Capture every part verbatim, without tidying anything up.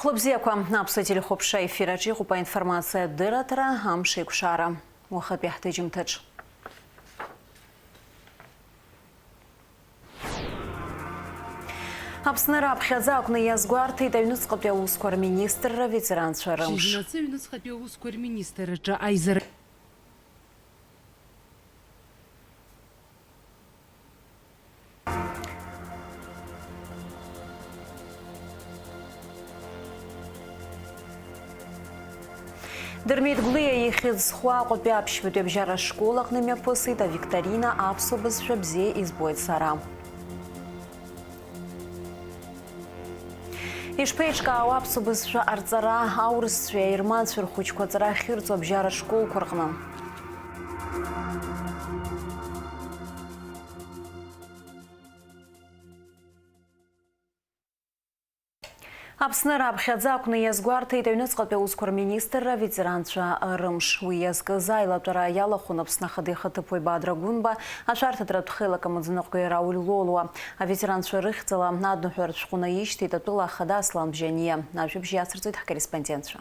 Хәлыбзиақәа, аԥсуа телехәаԥшра ефир аҿы иҟоуп аинформациа адырраҭара, амш еиқәшара. Уахатәи ҳҭыжьымҭаҿ. Аԥсны раԥхьаӡа акәны иазгәарҭеит аҩныҵҟатәи аусқәа рминистрра аветеранцәа рымш. Шьыжьнацы аҩныҵҟатәи аусқәа рминистрраҿы аизара. Дырмит Гәлиа ихьӡ зху Аҟәатәи аԥшьбатәи абжьара ашкол аҟны имҩаԥысит авикторина «Аԥсуа бызшәа бзиа избоит сара». Ишԥеиҿкаау аԥсуа бызшәа арҵара аурысцәеи аерманцәеи рхәыҷқәа аҵара ахьырҵо абжьара школқәа рҟны? Аԥсны раԥхьаӡа акәны иазгәарҭеит аҩныҵҟатәи аусқәа рминистрра аветеранцәа рымш. Уи иазкыз аилатәара иалахәын Аԥсны Ахада ихаҭыԥуаҩ Бадра Гәынба, ашәарҭадаратә хеилак амаӡаныҟәгаҩ Рауль Лолуа. Аветеранцәа рыхьӡала адныҳәаларатә шәҟәы наишьҭеит атәыла ахада Аслан Бжьаниа. Ажәабжь иацырҵоит ҳкорреспондентцәа.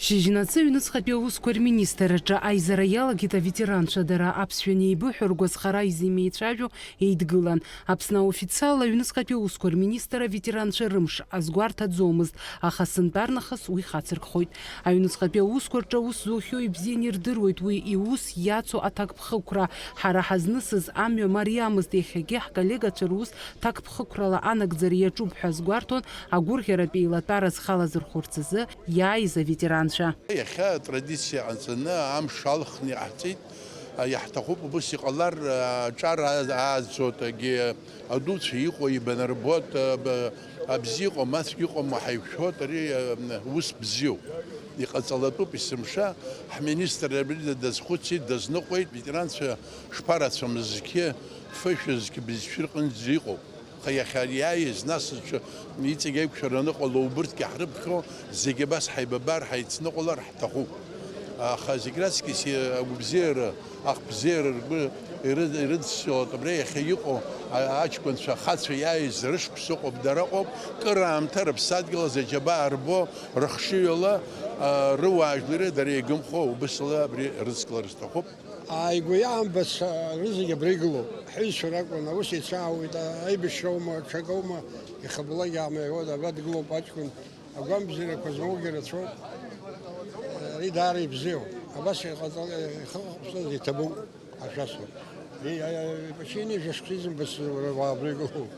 Шьыжьнацы аҩныҵҟатәи аусқәа рминистрраҿы аизара иалагеит аветеранцәа. Дара аԥсшәа анеибыҳәо, ргәазхара изеимеицәажәо еидгылан. Аԥсны аофициалла аҩныҵҟатәи аусқәа рминистр аветеранцәа рымш азгәарҭаӡомызт, аха сынтәарнахыс уи хацыркхоит. Аҩныҵҟатәи аусқәа рҿы аус зухьоу ибзианы ирдыруеит уи иус иацу аҭакԥхықәра. Ҳара ҳазнысыз амҩа мариамызт, иахьагьы ҳколлегацәа рус ҭакԥхықәрала анагӡара иаҿуп ҳәа азгәарҭон агәырӷьаратә еилатәара зхалазырхәырц азы иааиз аветеранцәа. Иахьа атрадициа ҟаҵаны амш алхны иҟаҳҵеит. Иаҳҭахуп убыс иҟалар, аҿар ааӡоит, агьи адуцәа иҟоу ибанарбоит, аб-, абзиа иҟоу, ацәгьа иҟоу ҳаиқәшәоит, ари ус бзиоуп. Иҟаҵалатәуп есымша, ҳминистр абри дазхәыцит, дазныҟәеит, ветеранцәа шԥарацәамыз, зқьы фышәа, зқьы бызшәа рҟынӡа иҟоуп. Аха иахьа иааиз, нас аҿы иҵегь аиқәшәара аныҟало, убырҭгьы ҳрыԥхьо, зегьы абас ҳаибабар, ҳаицныҟәалар ҳҭахуп. Аха зегь раҵкьыс агәабзиара, ахбзиара ргәы иры-, ирыдсылоит абра иахьа иҟоу а-, аҷкәынцәа, ахацәа иааиз рышықәс ыҟоуп, дара ыҟоуп, кыраамҭа рыԥсадгьыл азы аџьабаа рбо, рыхшыҩала, а, рыуаажәлари дара еигымхо убысала абри рыцклар сҭахуп. Ааигәа иаамбац рызегь абра игылоуп. Ҳҩызцәа ракәын, аус еицаауеит, аибашьроума, ҽакоума, ихабалак иаамеиуеит, абра дгылоуп аҷкәын, агәамбзиарақәа змоугьы рацәоуп. Ари даара ибзиоуп. Абас иҟаҵала, ихы ҟаҵаз иҭабуп, ҳәа шәасҳәоит. Ипачини жәа-шықәса изымбац уаа абра игылоуп.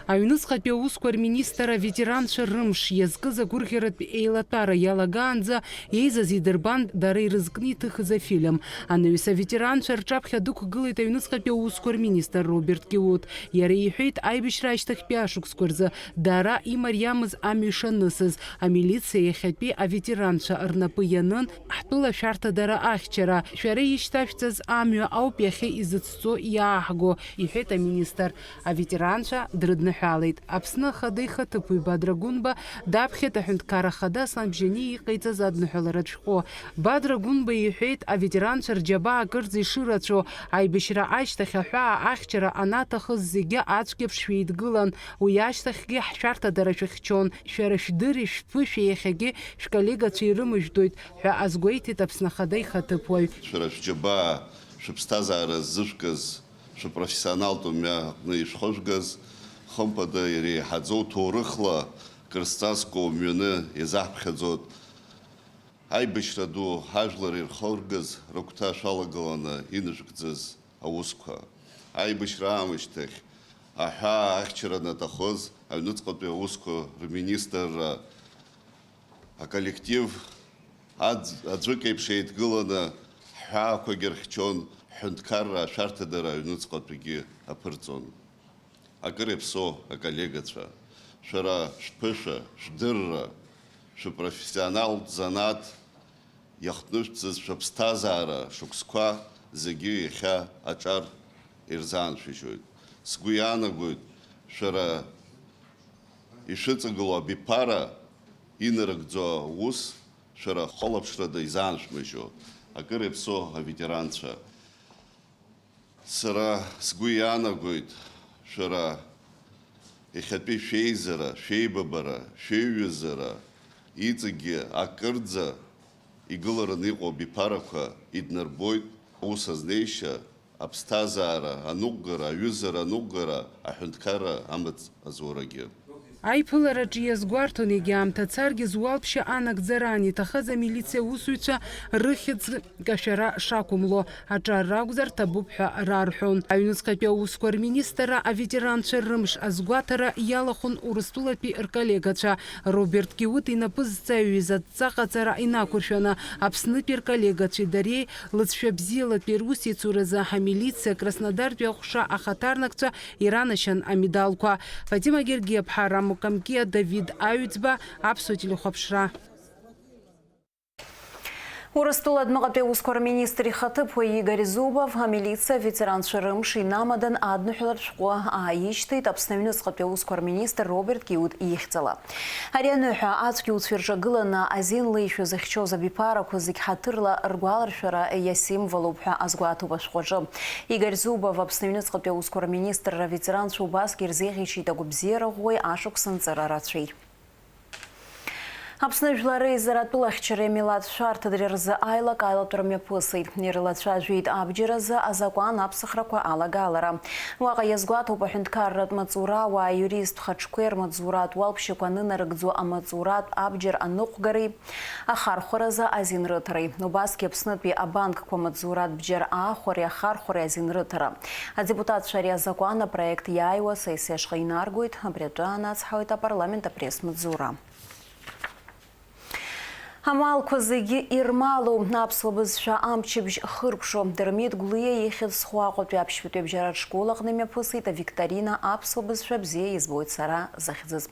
Аҩныҵҟатәи аусқәа рминистр аветеранцәа рымш иазкыз агәырӷьаратә еилатәара иалагаанӡа еизаз идырбан дара ирызкны иҭыхыз афильм. Анаҩс аветеранцәа рҿаԥхьа дықәгылеит аҩныҵҟатәи аусқәа рминистр Роберт Киут. Иара иҳәеит, аибашьра ашьҭахьтәи ашықәсқәа рзы дара имариамыз амҩа ишанысыз, амилициа иахьатәи аветеранцәа рнапы ианын, ҳтәыла ашәарҭадара ахьчара. Шәара ишьҭашәҵаз амҩа ауп иахьа изыцҵо иааҳго, иҳәеит аминистр. Аветеранцәа дрыдныҳәалеит. Аԥсны Ахада ихаҭыԥуаҩ Бадра Гәынба даԥхьеит аҳәынҭқар ахада Аслан Бжьаниа иҟаиҵаз адныҳәаларатә шәҟәы. Бадра Гәынба иҳәеит, аветеранцәа рџьабаа акырӡа ишырацәоу, аибашьра ашьҭахь аҳәаа ахьчара анаҭахыз зегьы ацәгьа ԥшшәа еидгылан, уи ашьҭахьгьы ҳшәарҭадара шәыхьчон, шәара шәдырри шәԥышәеи иахьагьы шәколлегацәа ирымыжәтәуеит ҳәа азгәеиҭеит Аԥсны Ахада ихаҭыԥуаҩ. Шәара шәџьабаа, шәыԥсҭазаара ззышәкыз, шәыпрофессионалтә мҩа аҟны ишәхыжәгаз, хымԥада, иреиҳаӡоу ҭоурыхла Крызҵазкуа мҩаны иазаҳԥхьаӡоит аибашьра ду ҳажәлар ирхыргаз рыгәҭа шәалагыланы инышәкӡаз аусқәа. Аибашьра аамышьҭахь аҳәаа ахьчара анаҭахыз аҩныҵҟатәи аусқәа рминистрра аколлектив аӡ-, аӡәык еиԥш еидгыланы ҳҳәаақәагьы рхьчон, ҳҳәынҭқарра ашәарҭадара аҩныҵҟатәигьы аԥырҵон. Акыр иаԥсоу аколлегацәа, шәара шәԥышәа, шәдырра, шәыпрофессионалтә занааҭ иахҭнышәҵыз шәыԥсҭазаара шықәсқәа зегьы иахьа аҿар ирзааншәыжьуеит. Сгәы иаанагоит, шәара ишәыҵагылоу абиԥара инарыгӡо аус шәара хылаԥшрада изааншәмыжьуа, акыр иаԥсоу аветеранцәа. Сара сгәы иаанагоит, шәара Иахьатәи шәеизара, шәеибабара, шәеиҩызара иҵегьгьы акырӡа игылараны иҟоу абиԥарақәа иднарбоит аус азнеишьа, аԥсҭазаара аныҟәгара, аҩызара аныҟәгара, аҳәынҭқарра амаҵ азурагьы. Аиԥылараҿы иазгәарҭон, егьа аамҭа царгьы зуалԥшьа анагӡара аниҭахыз амилициа аусзуҩцәа рыхьӡ кашәара шақәымло аҿар ракәзар ҭабуп ҳәа рарҳәон. Аҩныҵҟатәи аусқәа рминистрра аветеранцәа рымш азгәаҭара иалахәын Урыстәылатәи рколлегацәа. Роберт Киут инапы зҵаҩыз адҵаҟаҵара инақәыршәаны, Аԥснытәи рколлегацәеи дареи лыҵшәа бзиалатәи русеицуразы амилициа Краснодартәи аҟәша ахаҭарнакцәа иранашьан амедалқәа. Фатима Гергиаԥҳа, Рамо Камкиа, Давид Аҩӡба, Аԥсуа телехәаԥшра. Урыстәыла адәныҟатәи аусқәа рминистр ихаҭыԥуаҩ Игорь Зубов амилициа аветеранцәа рымш инамадан адныҳәалартә шәҟәы ааишьҭит Аԥсны аҩныҵҟатәи аусқәа рминистр Роберт Киут ихьӡала. Ари аныҳәа ацәгьауцәа ирҿагыланы азин леишәа зыхьчоз абиԥарақәа зегь ҳаҭырла ргәаларшәара иасимволуп ҳәа азгәаҭоуп ашәҟәаҿы. Игорь Зубов Аԥсны аҩныҵҟатәи аусқәа рминистрра аветеранцәа убасгьы ирзеиӷьеишьеит агәабзиара ӷәӷәеи ашықәс нҵыра рацәеи. Аԥсны жәлар реизара атәылахьчареи амилаҭ шәарҭадареи рзы аилак-аилатәра мҩаԥысит. Ирылацәажәеит абџьар азы азакәан аԥсахрақәа алагалара. Уаҟа иазгәаҭоуп аҳәынҭқарратә маҵзура ауаа, аиуристтә хаҿқәеи рмаҵзуратә уалԥшьақәа анынарыгӡо амаҵзуратә абџьар аныҟәгареи ахархәаразы азин рыҭареи. Убасгьы Аԥснытәи абанкқәа маҵзуратә бџьар аахәареи ахархәареи азин рыҭара. Адепутатцәа ари азакәан апроект иааиуа асессиа ашҟа инаргоит, абри атәы анацҳауеит апарламент апресс-маҵзура. Амалқәа зегьы ирмалу аԥсуа бызшәа амчыбжь хыркәшо, Дырмит Гәлиа ихьӡ зху Аҟәатәи аԥшьбатәи абжьаратә школ аҟны имҩаԥысит авикторина Аԥсуа бызшәа бзиа избоит сара захьӡыз.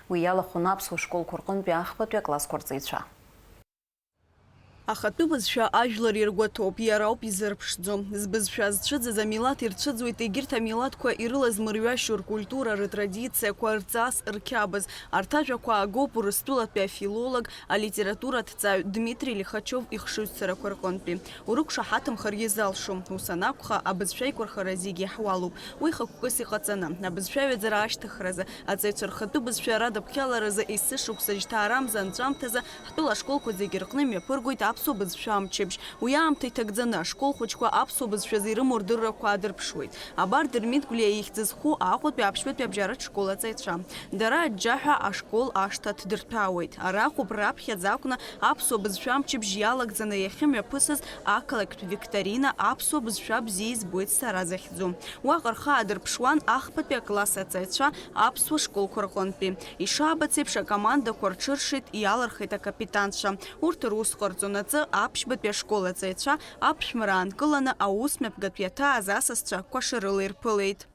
Уи иалахәын аԥсуа школқәа рҟынтәи ахԥатәи аклассқәа рҵаҩцәа. Ахатәы бызшәа ажәлар иргәаҭоуп, иара ауп изырԥшӡо. Збызшәа зцәыӡыз амилаҭ ирцәыӡуеит егьырҭ амилаҭқәа ирылаз мырҩашьо ркультура, рытрадициақәа, рҵас, рқьабз. Арҭ ажәақәа аагоуп Урыстәылатәи афилолог, алитератураҭҵааҩ Дмитри Лихачев ихшыҩзцарақәа рҟынтәи. Урықәшаҳаҭымхаргьы залшом. Ус анакәха, абызшәа еиқәырхара зегь иаҳуалуп. Уи хықәкыс иҟаҵаны, абызшәа аҩаӡара ашьҭыхразы, аҵаҩцәа рхатәы бызшәа радыԥхьаларазы, есышықәса жьҭаарамза анҵәамҭазы ҳтәыла ашколқәа зегьы рҟны имҩаԥыргоит аԥсуа бызшәа амчыбжь. Уи аамҭа иҭагӡаны, ашкол хәыҷқәа аԥсуа бызшәазы ирымоу рдыррақәа аадырԥшуеит. Абар Дырмит Гәлиа ихьӡ зху Аҟәатәи аԥшьбатәи абжьаратә школ аҵаҩцәа. Дара аџьџьаҳәа ашкол ашҭа ҭдырҭәаауеит. Арахәыԥ раԥхьаӡа акәны аԥсуа бызшәа амчыбжь иалагӡаны иахьымҩаԥысыз ақалақьтә викторина аԥсуа бызшәа бзиа избоит сара захьӡу. Уаҟа рхы аадырԥшуан ахԥатәи акласс аҵаҩцәа аԥсуа школқәа рҟынтәи. Ишаабац еиԥш, акомандақәа рҽыршеит, иалырхит акапитанцәа. Урҭ рус ҟарҵон аҵы аԥшьбатәи ашкол аҵаҩцәа аԥшәмара аанкыланы аус мҩаԥгатә иаҭааз асасцәа кәашарыла ирԥылеит.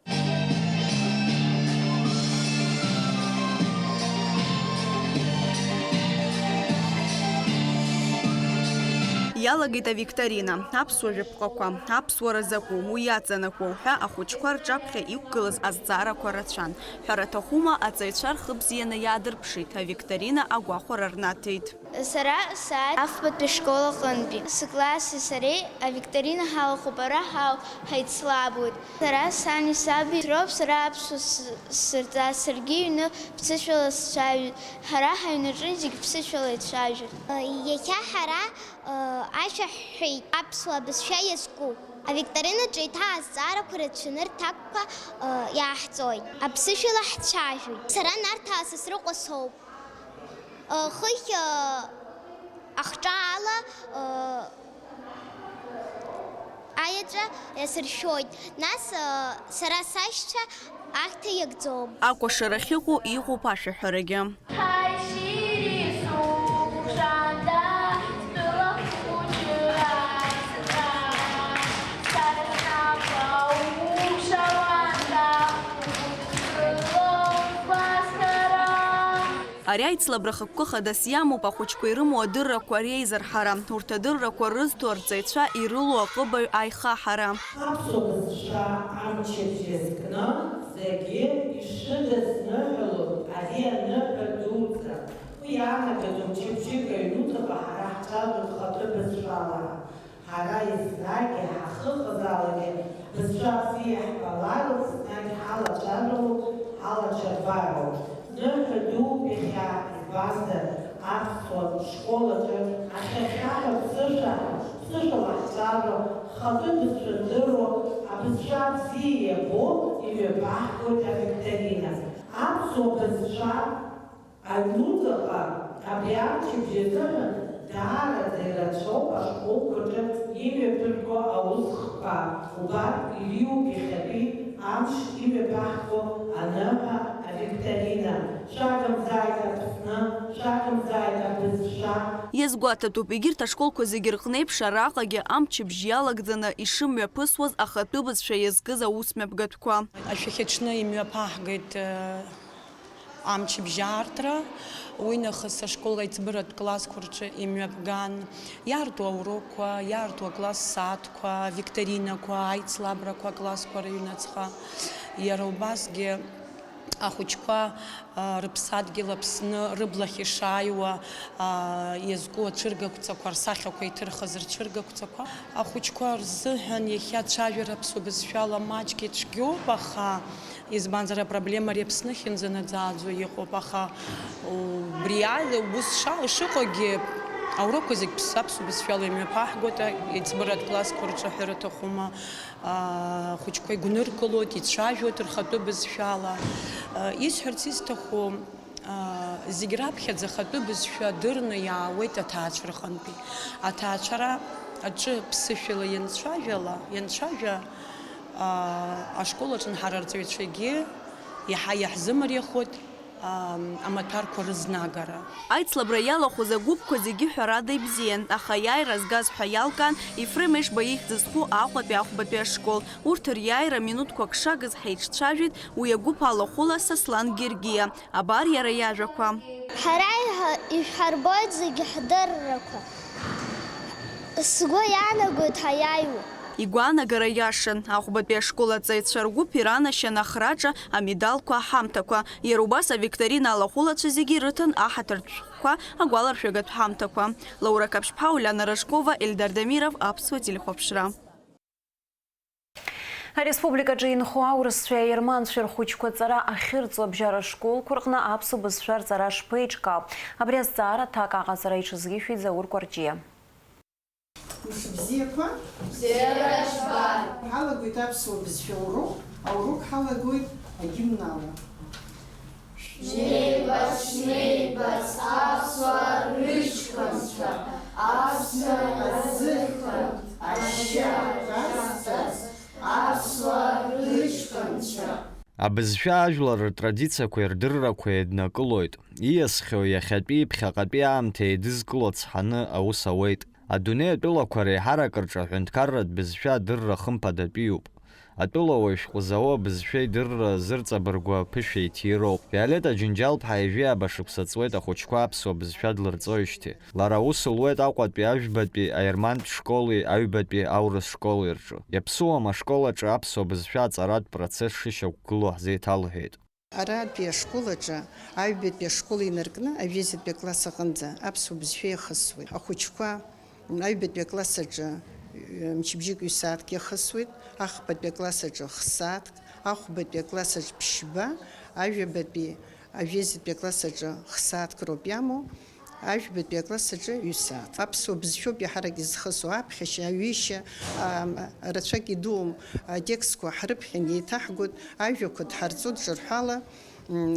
Иалагеит авикторина, аԥсуа жәаԥҟақәа, аԥсуара закәу, уи иаҵанакуа уҳәа ахәыҷқәа рҿаԥхьа иқәгылаз азҵаарақәа рацәан. Ҳәара аҭахума, аҵаҩцәа рхы бзианы иаадырԥшит, авикторина агәахәара рнаҭеит. Сара сааит афбатәи ашкол аҟынтәи. Сыкласси сареи авикторина ҳалахәуп, ара ҳауп, ҳаицлабуеит. Сара сани саби роуп, сара аԥсуа с-, сырҵа, саргьы ҩны ԥсышәала сцәажәоит. Ҳара ҳаҩнаҿы зегь ԥсышәала ицәажәоит. Иахьа ҳара, э, ашәа ҳҳәеит, аԥсуа бызшәа иазку. Авикторинаҿы еиҭа азҵаарақәа рацәаны рҭакқәа, э, иааҳҵоит. Аԥсышәала ҳцәажәоит. Сара Нарҭаа Сасрыҟәа соуп. Хыхь ахҿа ала аеҵәа иасыршәоит, нас сара сашьцәа ахьҭа иагӡом. Акәашара ахьыҟоу иҟоуп ашәаҳәарагьы. Ари аицлабра хықәкы хадас иамоуп ахәыҷқәа ирымоу адыррақәа реизырҳара, урҭ адыррақәа рызҭо арҵаҩцәа ирылоу аҟыбаҩ аихаҳара. Аԥсуа бызшәа амчыбжь иазкны зегьы ишыдысныҳәалоит ари аныҳәа дуӡӡа. Уи иаанагаӡом чықьчык аҩнуҵҟа ҳара ҳҿажәо рхатәы бызшәала. Ҳара еснагь иаҳхыҟазаалакгьы бызшәа бзиа иаҳбалароуп, еснагь ҳалацәажәалоуп, ҳалацәа Ԥсабароуп, ныҳәа дууп иахьа, избанзар, аԥсуа школ аҿы ахьхьаҳәа ԥсышәа, ԥсышәала ҳҿажәо, хатәы бызшәа здыруа, абызшәа бзиа иабо имҩаԥаҳгоит авикторина. Аԥсуа бызшәа аҩнуҵаҟа абри амчыбжь азыҳәан даараӡа ирацәоуп ашколқәа рҿы имҩаԥырго аусхкқәа, убарҭ ириуп иахьатәи амш имҩаԥаҳго аныҳәа авикторина, шәагымзааит Аԥсны, шәагымзааит абызшәа. Иазгәаҭатәуп, егьырҭ ашколқәа зегьы рҟны еиԥш араҟагьы амчыбжь иалагӡаны ишымҩаԥысуаз ахатәы бызшәа иазкыз аусмҩаԥгатәқәа. Ашәахьаҽны имҩаԥаҳгеит, э, амчыбжь аартра, уи нахыс ашкол аиҵбыратә классқәа рҿы имҩаԥган, иаарту аурокқәа, иаарту акласс сааҭқәа, авикторинақәа, аицлабрақәа аклассқәа рыҩнуҵҟа. Иара убасгьы ахәыҷқәа, а, рыԥсадгьыл Аԥсны рыблахь ишааиуа, а, иазку ацәыргақәҵақәа, рсахьақәа иҭырхыз рцәыргақәҵақәа. Ахәыҷқәа рзыҳәан иахьа ацәажәара аԥсуа бызшәала маҷк ицәгьоуп, аха избанзар, апроблема ари Аԥсны ахьынӡанаӡааӡо иҟоуп, аха убри ала ус ша-, ишыҟоугьы, аурокқәа зегь ԥс-, аԥсуа бызшәала имҩаԥаҳгоит, а, иҵбыратә классқәа рҿы аҳәара аҭахума, а, ахәыҷқәа игәныргылоит, ицәажәоит рхатәы бызшәала. А, исҳәарц исҭаху, а, зегь раԥхьаӡа ахатәы бызшәа дырны иаауеит аҭаацәа рҟынтәи. Аҭаацәара аҿы ԥсышәала ианцәажәала, ианцәажәа, аа, ашкол аҿы ҳара арҵаҩцәагьы иаҳа иаҳзымариахоит, аа, амаҭәарқәа рызнагара. Аицлабра иалахәыз агәыԥқәа зегьы ҳәарада ибзиан, аха аиааира згаз ҳәа иалкаан Ефрем Ешба ихьӡ зху Аҟәатәи ахәбатәи ашкол. Урҭ риааира минуҭқәак шагыз ҳаиҿцәажәеит уи агәыԥ алахәыла Сослан Гергиа. Абар иара иажәақәа. Ҳара иҳа-, ишәҳарбоит зегьы ҳдыррақәа. Сгәы иаанагоит ҳаиааиуа. Игәаанагара иашан, ахәбатәи ашкол аҵаҩцәа ргәыԥ иранашьан ахраҿа, амедалқәа, аҳамҭақәа. Иара убас авикторина алахәылацәа зегьы ирыҭан аҳаҭыртә шәҟәқәа, агәаларшәагатә ҳамҭақәа. Лаура Каԥшьԥҳа, Олиана Рожкова, Ельдар Дамиров, Аԥсуа телехәаԥшра. Ареспубликаҿы инхо аурысцәеи аерманцәеи рхәыҷқәа ҵара ахьырҵо абжьара школқәа рҟны аԥсуа бызшәа рҵара шԥеиҿкаау? Абри азҵаара аҭак аҟаҵара иҽазишәеит Заур Кәарҷиа. Мшыбзиақәа. Бзиара жәбар. Ҳалагоит аԥсуа бызшәа урок, аурок ҳалагоит агимн ала. Шәнеибац, шәнеибац, аԥсуаа рыҷкәынцәа, Аԥсны азыҳәан ашьа расҵаз, аԥсуаа рыҷкәынцәа. Абызшәа ажәлар ртрадициақәеи рдыррақәеи еиднакылоит. Ииасхьоу иахьатәи ԥхьаҟатәи аамҭа еидызкыло ацҳаны аус ауеит. Адунеи атәылақәа реиҳарак рҿы аҳәынҭқарратә бызшәа адырра хымԥадатәиуп. Атәылауаҩ шәҟәы зауа абызшәа идырра зырҵабыргуа аԥышәа иҭироуп. Виолетта Џьынџьал-ԥҳа ҩажәи ааба шықәса ҵуеит ахәыҷқәа аԥсуа бызшәа длырҵоижьҭеи. Лара аус луеит Аҟәатәи, Аҩбатәи аермантә школи аҩбатәи аурыс школи рҿы. Иаԥсуам ашкол аҿы аԥсуа бызшәа аҵаратә процесс шышьақәгылоу ҳзеиҭалҳәеит. Арантәи ашкол аҿы аҩбатәи ашкол инаркны аҩызатәи акласс аҟынӡа аԥсуа бызшәа иахысуеит. Ахәыҷқәа аҩбатәи акласс аҿы, э, мчыбжьык ҩ-сааҭк иахысуеит, ахԥатәи акласс аҿы х-сааҭк, ахәбатәи акласс аҿы ԥшьба, ажәабатәи, ажәеизатәи акласс аҿы х-сааҭк роуп иамоу. Ажәбатәи акласс аҿы ҩ-сааҭ. Аԥсуа бызшәоуп иаҳарак изхысуа, аԥхьашьа, аҩышьа, ам, рацәак идуум, атекстқәа ҳрыԥхьан еиҭаҳгоит, ажәақәа дҳарҵоит ҿырҳәала, м,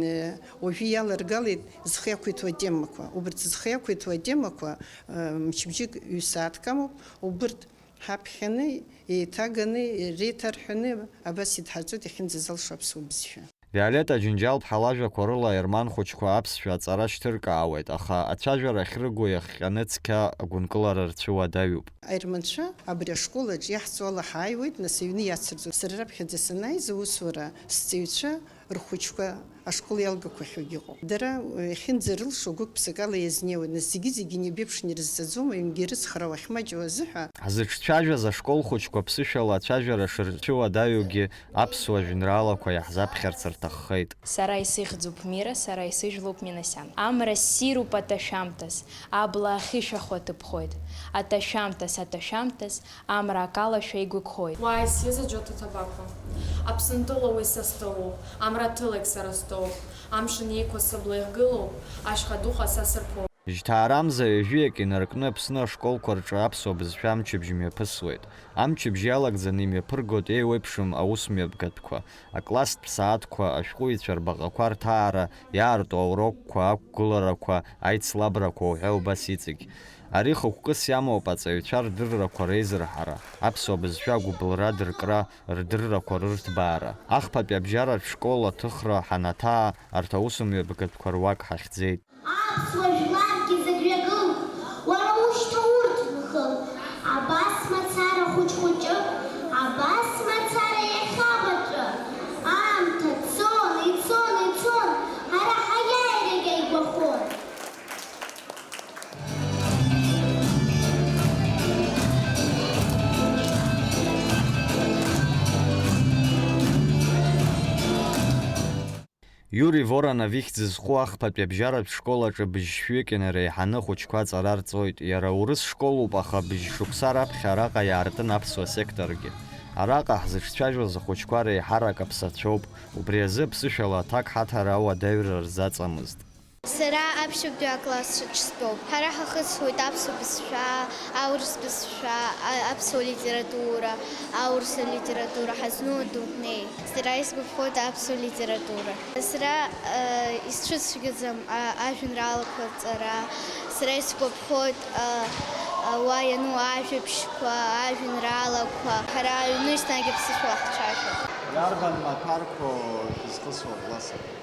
уажәы иаларгалеит зхы иақәиҭу атемақәа. Убарҭ зхы иақәиҭу атемақәа, м, мчыбжьык ҩ-сааҭк амоуп, убырҭ ҳаԥхьаны, еиҭаганы, реиҭарҳәаны абас идҳарҵоит иахьынӡазалшо аԥсуа бызшәа. Виолетта Џьынџьал-ԥҳа лажәақәа рыла аерман хәыҷқәа аԥсшәа аҵара шьҭыркаауеит, аха ацәажәара ахьрыгу иахҟьаны цқьа агәынкылара рцәыуадаҩуп. Аерманцәа абри ашкол аҿы иаҳҵо ала ҳааиуеит, нас аҩны иацырҵоит. Сара раԥхьаӡа санааиз аусура сҵаҩцәа рхәыҷқәа ашкол иалгақәахьоугьы ыҟоуп. Дара, э, иахьынӡарылшо гәык-ԥсыкала иазнеиуеит, нас зегьы-зегьы инеиԥшны ирызҵаӡом, аҩнгьы рыцхраауа ахьмаҷу азыҳәа. Ҳзыҿцәажәаз ашкол хәыҷқәа ԥсышәала ацәажәара шырцәыуадаҩугьы аԥсуа жәеинраалақәа иаҳзаԥхьарц рҭаххеит. Сара исыхьӡуп Мира, сара исыжәлоуп Минасиан. Амра ссируп аҭашәамҭаз, абла ахьышәахо аҭыԥхоит. Аҭашәамҭаз, Аҭашәамҭаз амра акалашәа игәыкхоит. Уааи, сҩыза Џьоҭа Ҭабақәа, Аԥсынтәыла уи са стәоуп, амра ҭылеит сара стәоуп, амшын еиқәа сыбла иргылоуп, ашьха духа са сырԥоуп. Жьҭаарамза ҩажәиак инаркны Аԥсны ашколқәа рҿы аԥсуа бызшәа амчыбжь мҩаԥысуеит. Амчыбжь иалагӡаны имҩаԥыргоит еиуеиԥшым аусмҩаԥгатәқәа, акласстә сааҭқәа, ашәҟәыҩҩцәа рбаҟақәа рҭаара, иаарту аурокқәа, ақәгыларақәа, аицлабрақәа уҳәа убас иҵегь. Ари хықәкыс иамоуп аҵаҩцәа рдыррақәа реизырҳара, аԥсуа бызшәа агәыбылра дыркра, рдыррақәа рырҭбаара. Ахԥатәи абжьаратә школ аҭыхра ҳанаҭаа, арҭ аусмҩаԥгатәқәа руак ҳахьӡеит. Аԥсуа жәларгьы зегь ҩагыл, уара ушьҭа урҭ нхыл. Абас мацара хәыҷ-хәыҷы, абас мацара иахьабаҿы. Аамҭа цон, ицон, ицон, ҳара ҳаиааирагь ааигәахон. Иури Воронов ихьӡ зху ахԥатәи абжьаратә школ аҿы быжьшәҩык инареиҳаны ахәыҷқәа аҵара рҵоит. Иара урыс школуп, аха быжьшықәса раԥхьа араҟа иаартын аԥсуа секторгьы. Араҟа ҳзыҿцәажәоз ахәыҷқәа реиҳарак аԥсацәоуп. Убри азы аԥсышәала аҭак ҳаҭара ауадаҩра рзаҵамызт. Сара аԥшьбатәи аклассаҿ стәоуп. Ҳара ҳахысуеит аԥсуа бызшәа, аурыс бызшәа, а-, аԥсуа литература, аурыс литература, ҳазну адунеи. Сара исгәаԥхоит аԥсуа литература. Сара, э, исцәыцәгьаӡам, а, ажәеинраалақәа рҵара. Сара исгәаԥхоит, а, а, уа иану ажәабжьқәа, ажәеинраалақәа. Ҳара аҩны еснагь аԥсышәала ҳцәажәоит. Иарбан маҭәарқәоу шәызхысуа акласс аҿы?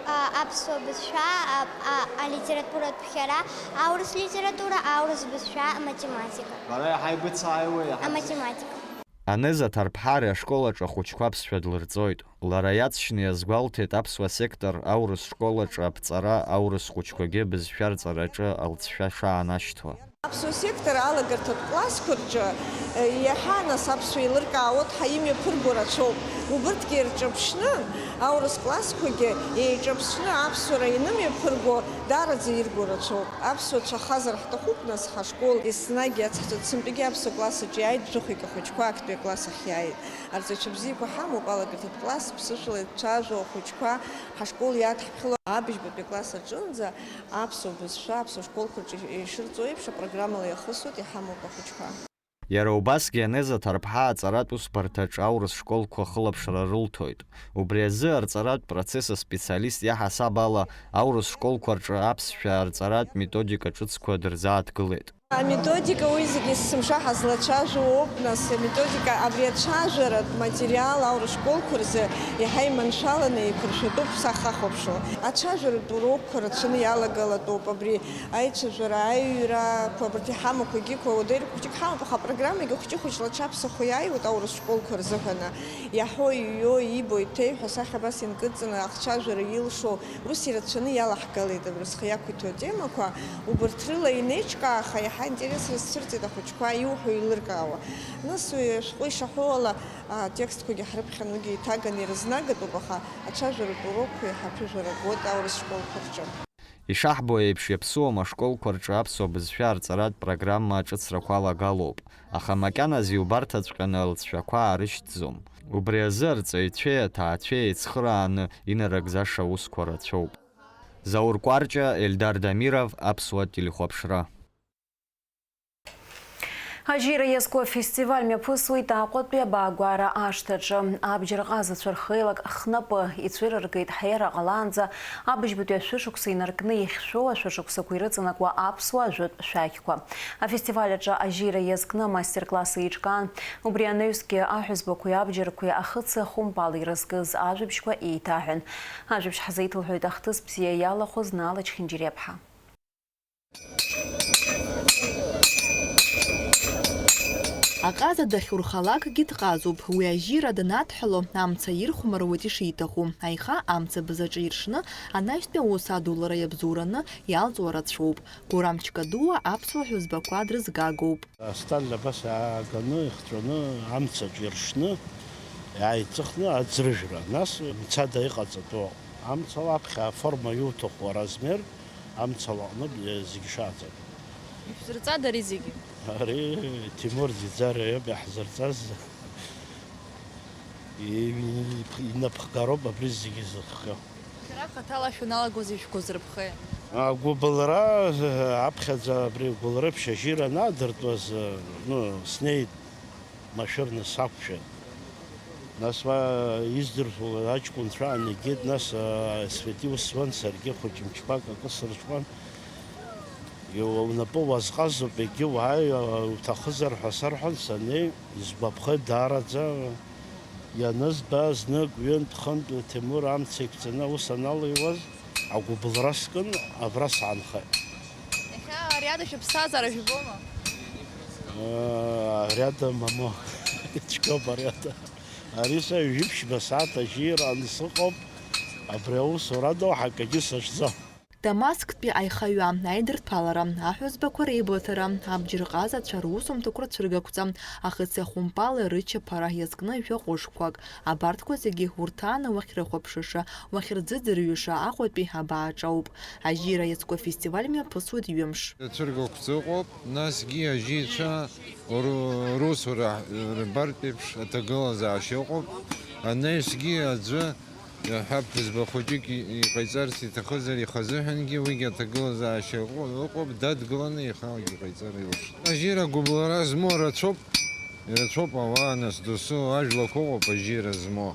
А, аԥсуа бызшәа, а, а, алитературатә ԥхьара, аурыс литература, аурыс бызшәа, аматематика. Бара иаҳа ибыцааиуа, иаҳа бзиа. Аматематика. Анеза Ҭарԥҳа ари ашкол аҿы ахәыҷқәа аԥсшәа длырҵоит. Лара иаҵшьны иазгәалҭеит аԥсуа сектор аурыс школ аҿы аԥҵара, аурыс хәыҷқәагьы бызшәа рҵараҿы алҵшәа шаанашьҭуа. Аԥсуа сектор алагарҭатә классқәа рҿы, э, иаҳа нас аԥсуа еилыркаауа ҳәа имҩаԥырго рацәоуп. Убырҭгьы ирҿаԥшны, аурыс классқәагьы еиҿаԥшны аԥсуара инымҩаԥырго даараӡа ирго рацәоуп. Аԥсуа цәа хазар ҳҭахуп, нас ҳашкол еснагь иацҳҵоит, сынтәагьы аԥсуа класс аҿы иааит, жәохәҩык ахәыҷқәа актәи акласс ахь иааит. Арҵаҩцәа бзиақәа ҳамоуп, алагарҭатә класс, ԥсышәала ицәажәо ахәыҷқәа ҳашкол иадҳԥхьало, абыжьбатәи акласс аҿынӡа аԥсуа бызшәа аԥсуа школқәа рҿы ишырҵо еиԥш апрограммала иахысуеит, иҳамоуп ахәыҷқәа. Иара убасгьы Анеза Ҭарԥҳа аҵаратә усбарҭаҿ аурыс школқәа ахылаԥшра рылҭоит. Убри азы арҵаратә процесс аспециалист иаҳасаб ала аурыс школқәа рҿы аԥсшәа арҵаратә методика ҿыцқәа дырзааҭгылеит. Аметодика уи зегьы есымша ҳазлацәажәо ауп, нас, аметодика, абри ацәажәаратә материал аурыс школқәа рзы иаҳа иманшәаланы еиқәыршәатәуп сахахәаԥшуа. Ацәажәаратә урокқәа рацәаны иалагалатәуп, абри аицәажәара, аиҩрақәа, абарҭ иҳамақәагьы, уадаҩрақәа хәыҷык ҳамоуп, аха апрограммагьы хәыҷы-хәыҷла аҽаԥсахуа иааиуеит аурыс школқәа рзыҳәаны. Иаҳәо, иҩуа, иибо, иҭеиҳәо асахьа абас инкыдҵаны ахцәажәара илшо, ус ирацәаны иалаҳгалеит абри зхы иақәиҭу атемақәа. Убарҭ рыла инеиҿкааха, иаҳа аинтерес рызцәырҵит ахәыҷқәа, иуҳәо еилыркаауа. Нас уи ашәҟәы ишаҳәо ала, атекстқәагьы ҳрыԥхьан, уигьы иҭаганы ирызнагатәуп, аха ацәажәаратә урокқәа иаҳа аԥыжәара гоит аурыс школқәа рҿы. Ишаҳбо еиԥш, иаԥсуам ашколқәа рҿы аԥсуа бызшәа арҵаратә программа аҿыцрақәа алагалоуп, аха макьаназы иубарҭаҵәҟьаны алҵшәақәа аарышьҭӡом. Убри азы арҵаҩцәеи аҭаацәеи еицхырааны инарыгӡаша аусқәа рацәоуп. Заур Кәарҷа, Ельдар Дамиров, Аԥсуа телехәаԥшра. Ажьира иазку афестиваль мҩаԥысуеит Аҟәатәи абаагәара ашҭаҿы. Абџьар ҟазацәа рхеилак ҳнапы ицәырыргеит, ҳаиара ҟалаанӡа абыжьбатәи ашәышықәса инаркны иахьшәоу ашәышықәсақәа ирыҵанакуа аԥсуа ажәытә шәақьқәа. Афестиваль аҿы ажьира иазкны амастер-класс еиҿкаан. Убри анаҩсгьы аҳәызбақәеи абџьарқәеи ахыци ахәымпали ирызкыз ажәабжьқәа еиҭаҳәан. Ажәабжь ҳзеиҭалҳәоит ахҭыс бзиа иалахәыз Нала Чхинџьириаԥҳа. Аҟаза дахьурхалакгьы дҟазоуп, уи ажьира данадҳәало, амца ирхәмаруеит ишиҭаху. Аиха амца бызаҿы иршны, анаҩстәи аус адулара иабзоураны иалҵуа рацәоуп. Гәрамчка дуа аԥсуа ҳәызбақәа дрызгагоуп. Асталь абас иааганы, ихҵәаны, амцаҿ иршны, иааиҵыхны аӡрыжәра. Нас мцада иҟаҵатәу амцала аԥхьа аформа иуҭаху аразмер, амцала аҟны зегь шаҵатәу. Шәзырҵада ари зегьы? Ари Ҭемур Ӡиӡариа иоуп иаҳзырҵаз. И-, и-, инапхгароуп абри зегьы зыхҟьо. Шәара хаҭала шәаналагоз ишәгәазырԥхеи? Агәыбылра, э, аԥхьаӡа абри Гәылрыԥшь ажьира анадыртуаз, э, ну, снеит, машәырны сақәшәеит. Нас уа издыртәу аҷкәынцәа аанагеит, нас, э, свети ус зуан, саргьы хәыҷ мчқәак акы сырҽуан. Иу-, унапы уазҟазоуп, егьи уааи, уҭахызар ҳәа сарҳәан, саннеи, исгәаԥхеит даараӡа. Ианызба, знык, ҩынтә, хынтә Ҭемур амца иқәҵаны аус аналыҩуаз, агәыбылра скын, абра саанхеит. Иахьа ари ада шәыԥсҭазаара жәбома? Ари ада мамоу, ицәгьоуп ари ада. Ари са ҩажәи ԥшьба сааҭ ажьира ансыҟоуп, абри аусура ду ҳакагьы саҿӡам. Дамасктәи аихаҩа, аидырҭәалара, аҳәызбақәа реибыҭара, абџьар ҟазацәа русумҭақәа рцәыргақәҵа, ахыци ахәымпали рычаԥара иазкны жәа ҟәышқәак, абарҭқәа зегьы урҭааны уахьрыхәаԥшыша, уахьырӡыӡырҩыша Аҟәатәи абааҿ ауп. Ажьира иацку афестиваль мҩаԥысуеит ҩымш. Ацәыргақәҵа ыҟоуп, насгьы ажьицәа ру-, русура рбартә еиԥш аҭагылазаашьа ыҟоуп, анаҩсгьы аӡәы Иаҳҳәап, ԥҳәызба хәыҷык и-, иҟаиҵарц иҭахызар ихазыҳәангьы, уигьы аҭагылазаашьа ыҟо-, ыҟоуп, дадгыланы ихала иҟаиҵар илшоит. Ажьира гәыбылра змоу рацәоуп, ирацәоуп ауаа, нас, досу ажәлақәа ыҟоуп ажьира змоу.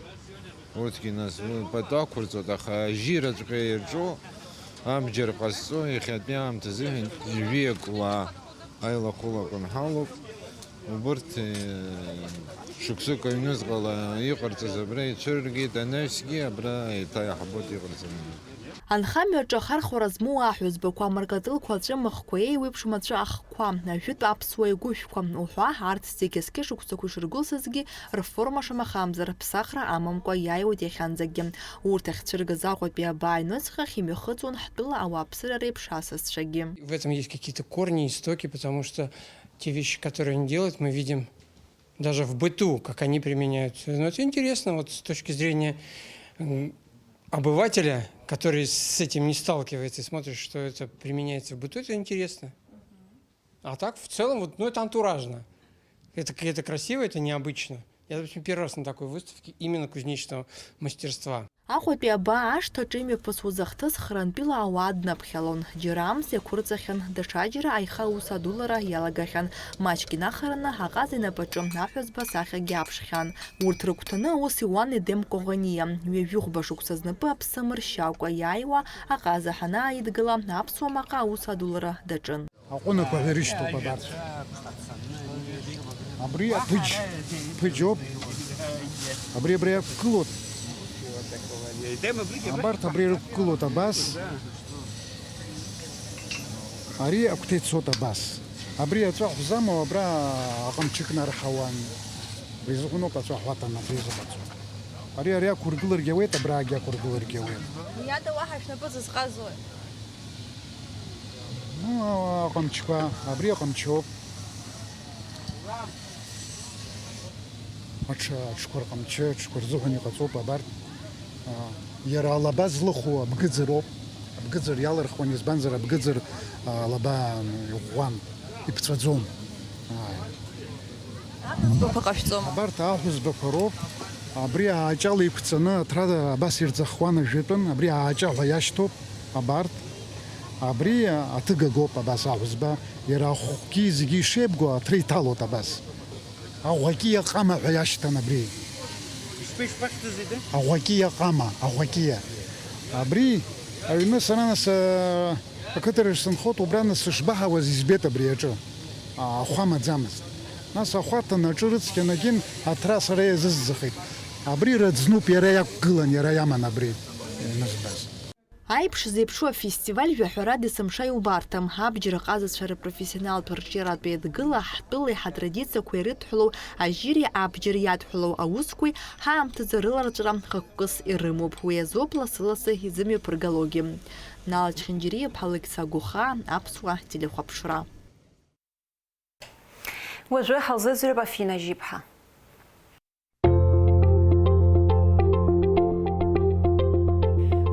Урҭгьы, нас, уи пату ақәырҵоит, аха ажьираҵәҟьа иаҿу, абџьар ҟазҵо, иахьатәи аамҭазыҳәан ҩажәиак уаа. Аилахәылак анҳалоуп, убырҭ, э, шықәсык аҩныҵҟала иҟарҵаз абра ицәырыргеит, анаҩсгьы абра еиҭа иаҳбоит иҟарҵаны. Анхамҩаҿы ахархәара змоу аҳәызбақәа, амаркатылқәа, аҵәымӷқәа, еиуеиԥшым аҵәы ахқәа, ажәытә аԥсуа игәышәқәа уҳәа, арҭ зегьы зқьышықәсақәа ишыргәылсызгьы, рформа шамахамзар, ԥсахра амамкәа иааиуеит иахьанӡагьы. Урҭ ахьцәыргаз Аҟәатәи абаа аҩныҵҟахь имҩахыҵуан ҳтәыла ауааԥсыра реиԥш асасцәагьы. В этом есть какие-то корни, истоки, потому что те вещи, которые они делают, мы видим даже в быту, как они применяют. Ну, это интересно, вот с точки зрения, м, обывателя, который с этим не сталкивается, и смотрит, что это применяется в быту, это интересно. А так, в целом, вот, ну, это антуражно. Это, это красиво, это необычно. Я, допустим, первый раз на такой выставке именно кузнечного мастерства. Аҟәатәи абаа ашҭаҿы имҩаԥысуаз ахҭыс хрантәила ауаа днаԥхьалон. Џьара амз иақәырҵахьан, даҽаџьара аиха аус адулара иалагахьан. Маҷк инахараны, аҟаза инапаҿы аҳәызба асахьагьы аԥшхьан. Урҭ рыгәҭаны аус иуан Едем Коӷониа. Ҩажәи хәба шықәса знапы аԥсы амыршьакәа иааиуа аҟаза ҳанааидгыла, аԥсуа маҟа аус адулара даҿын. Аҟәынақәа ҳәа ирышьҭоуп абарҭ. Абри аԥыџь, ԥыџьоуп. Абри, абри ақәгылоуп. Абарҭ абри ирықәгылоуп абас. Ари агәҭа ицоит абас. Абри аҵәа ахәзамоу абра аҟамчы кнарҳауан. Абри изыҟәноуп аҵәа ҳәаҭан абри изыҟаҵо. Ари, ари ақәыргыларгьы ауеит, абраагьы ақәыргыларгьы ауеит. Уи ада уаҳа шәнапы зызҟазои? Ну, аҟамчқәа, абри аҟамчоуп. Аҽ-, аҽқәа рҟамчы, аҽқәа рзыҳәан иҟаҵоуп абарҭ. А, иара алаба злыху абгыӡыроуп. Абгыӡыр иалырхуан, избанзар, абгыӡыр, а, алаба, м, иӷәӷәан, иԥҵәаӡом. Ааи. Аҳәызбақәа ҟашәҵома? Абарҭ аҳәызбақәа роуп. Абри ааҷала иқәҵаны аҭра абас ирӡахуан ажәытәан, абри ааҷа ҳәа иашьҭоуп. Абарҭ, абри аҭыгагоуп абас аҳәызба, иара ахәгьы зегьы ишеибгоу аҭра иҭалоит абас. Аӷәакьиа ҟама ҳәа иашьҭан абри. Ишԥа-, ишԥахьӡыз ида? Аӷәакьиа ҟама, аӷәакьиа. Абри аҩны сара нас, а, ақыҭарахь сынхоит, убра нас сышбаҳауаз избеит абри аҿы. А, ахәа маӡамызт. Нас ахәарҭан аҿы рыцқьан агьын аҭра сара иазызӡахит. Абри раӡнуп, иара иақәгылан, иара иаман абри ианызбаз. Аиԥш зеиԥшу афестиваль жәаҳәарада есымша иубарҭам. Абџьар аҟазацәа рпрофессионалтә рҿиаратә еидгыла, ҳтәылеи ҳатрадициақәеи ирыдҳәалоу, ажьыри абџьари иадҳәалоу аусқәеи ҳаамҭазы рыларҵәара хықәкыс ирымоуп. Уи азоуп лассы-лассы изымҩаԥыргалогьы. Нал Чхинџьариа-иԥҳа Алықьса Гәыхаа, Аԥсуа телехәаԥшра. Уажәы ҳалзыӡырҩып Афина Жьиԥҳа.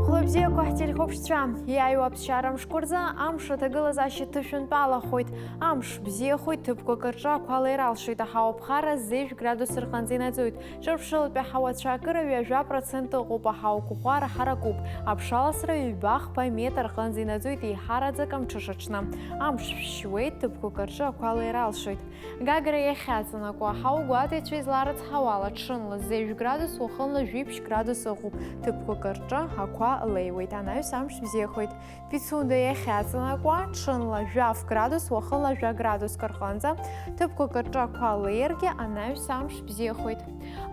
Хәлыбзиа Бзиақәа ҳтелехәаԥшцәа, иааиуа аԥсшьара мшқәа рзы амш аҭагылазаашьа ҭышәынтәалахоит. Амш бзиахоит, ҭыԥқәак рҿы ақәа леира алшоит, аҳауа ԥхара зежә градус рҟынӡа инаӡоит. Ҿырԥшылатәи аҳауацәа акыра ҩажәа процент ыҟоуп, аҳауа қәыхәара ҳаракуп. Аԥшаласра ҩба-хԥа метр рҟынӡа инаӡоит, еиҳараӡак амҽыша аҽны. Амш шәшьуеит, ҭыԥқәак рҿы ақәа леира алшоит. Гагра иахьаҵанакуа, аҳауа гәаҭеицәа изларыцҳауала, ҽынла зежә градус, уахынла жәиԥшь градус ыҟоуп, ҭыԥқәак рҿы ақәа леиуеит, анаҩс амш бзиахоит. Пицунда иахьаҵанакуа, ҽынла жәаф градус, уахынла жәа градуск рҟынӡа, ҭыԥқәак рҿы ақәа леиргьы, анаҩс амш бзиахоит.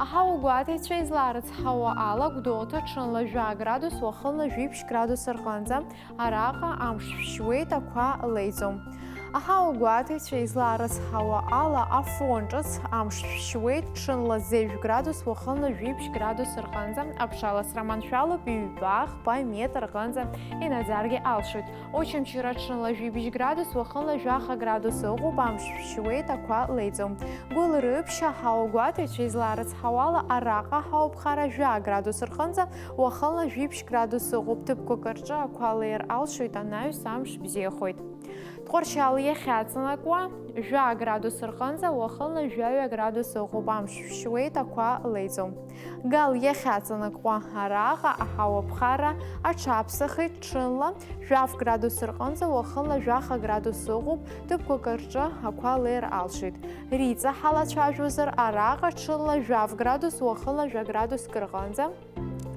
Аҳауа гәаҭеицәа изларыцҳауа ала, Гәдоуҭа ҽынла жәа градус, уахынла жәиԥшь градус рҟынӡа, араҟа амш шәшьуеит, ақәа леиӡом. Аҳауа гәаҭеицәа изларыцҳауа ала, Афон ҿыц амш шәшьуеит, ҽынла зежә градус, уахынла жәиԥшь градус рҟынӡа, аԥшаласра маншәалоуп, ҩба-хԥа метр рҟынӡа инаӡаргьы алшоит. Очамчыра ҽынла жәибжь градус, уахынла жәаха градус ыҟоуп, амш шәшьуеит, ақәа леиӡом. Гәылрыԥшь, аҳауа гәаҭеицәа изларыцҳауала, араҟа аҳауа ԥхара жәа градус рҟынӡа, уахынла жәиԥшь градус ыҟоуп, ҭыԥқәак рҿы ақәа леир алшоит, анаҩс амш бзиахоит. Тҟәарчал иахьаҵанакуа, жәа градус рҟынӡа, уахынла жәаҩа градус ыҟоуп, амш шәшьуеит, ақәа леиӡом. Гал иахьаҵанакуа, араҟа аҳауа ԥхара аҽаԥсахит, ҽынла жәаф градус рҟынӡа, уахынла жәаха градус ыҟоуп, ҭыԥқәак рҿы ақәа леир алшоит. Риҵа ҳалацәажәозар, араҟа ҽынла жәаф градус, уахынла жәа градуск рҟынӡа,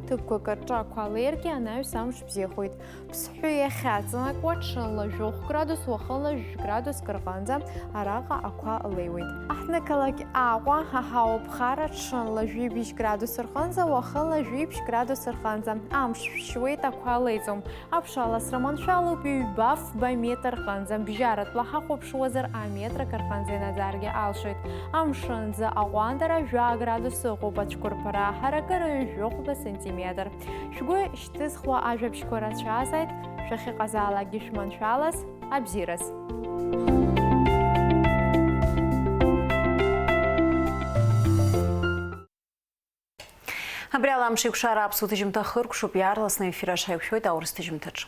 ҭыԥқәак рҿы ақәа леиргьы, анаҩс амш бзиахоит. Ԥсҳәы иахьаҵанакуа, ҽынла жәохә градус, уахынла жәградуск рҟынӡа араҟа ақәа леиуеит. Аҳҭнықалақь Аҟәа аҳауа ԥхара, ҽынла жәибжь градус рҟынӡа, уахынла жәиԥшь градус рҟынӡа амш шәшьуеит, ақәа леиӡом. Аԥшаласра маншәалоуп ҩба-фба метр рҟынӡа, бжьаратәла ҳахәаԥшуазар аметрак рҟынӡа инаӡаргьы алшоит. Амшынӡы аҟәандара жәа градус ыҟоуп, ацәқәырԥара аҳаракыра ҩажәохәба сантиметр. Шәгәы шьҭызхуа ажәабжьқәа рацәазааит, шәахьыҟазаалакгьы шәманшәалаз, абзиараз. Абри ала амш еиқәшара аԥсуа ҭыжьымҭа хыркәшоуп, иаарласны ефир аҿы ҳаиқәшәоит аурыс ҭыжьымҭаҿ.